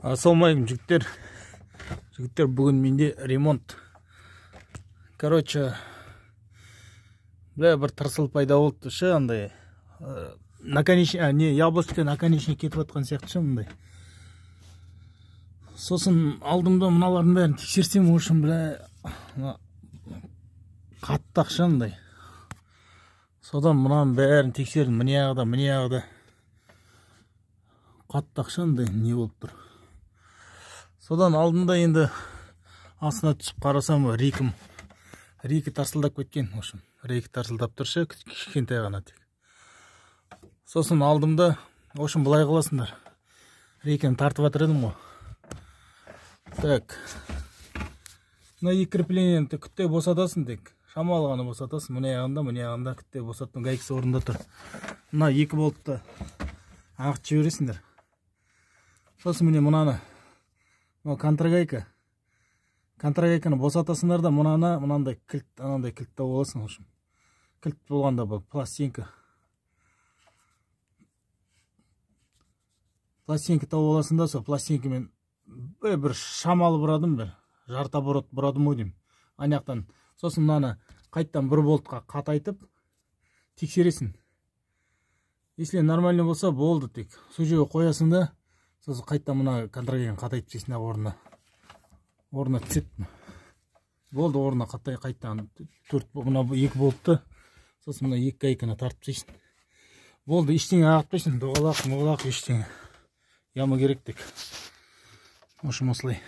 Ассалаумағалейкум, жігіттер. Жігіттер, бүгін менде ремонт. Короче, бля, бір тырсыл пайда болды ше, андай наконечник, а, не, яблочко наконечник кетіп жатқан сияқты ше, мындай. Сосын алдымда мыналардың бәрін тексерсем, в общем, бля, қатты ақша мындай. Содан мынаның бәрін тексердім, мына жағы да, мына жағы да. Қатты ақша мындай не болып тұр. Содан алдында енді астына түсіп қарасам, рейкі тарсылдап кеткен, в общем, рейкі тарсылдап тұр ше, кішкентай ғана тек. Сосын алдымда, в общем, былай қыласыңдар. Рейкені тартып жатыр едім ғой. Так. Мына екі креплениені күтте босатасың тек. Шамалы ғана босатасың. Мына жағында, мына жағында күтте босаттым, гайкасы орнында тұр. Мына екі болтты ағытып жібересіңдер. Сосын міне мынаны, мынау контрагайка. Контрагайканы босатасыңдар да, мынаны мынандай кілт, анандай кілт тауып аласың, в общем. Кілт болғанда бұл пластинка. Пластинка тауып аласың да, сол пластинкамен бір шамалы бұрадым, бір жарты оборот бұрадым ау деймін. Ана жақтан. Сосын мынаны қайттан бір болтқа қатайтып тексересің. Если нормально болса, болды тек. Сол жерге қоясың да, сосын қайттан мына контрагайканы қатайтып тастайсың орнына. Орнына түседі. Болды, орнына қатай қайттан төрт, мына екі болтты, сосын мына екі гайканы тартып тастайсың. Болды, ештеңе ағытпайсың, доғалақ, моғалақ ештеңе. Яма керек тек. В общем, осылай.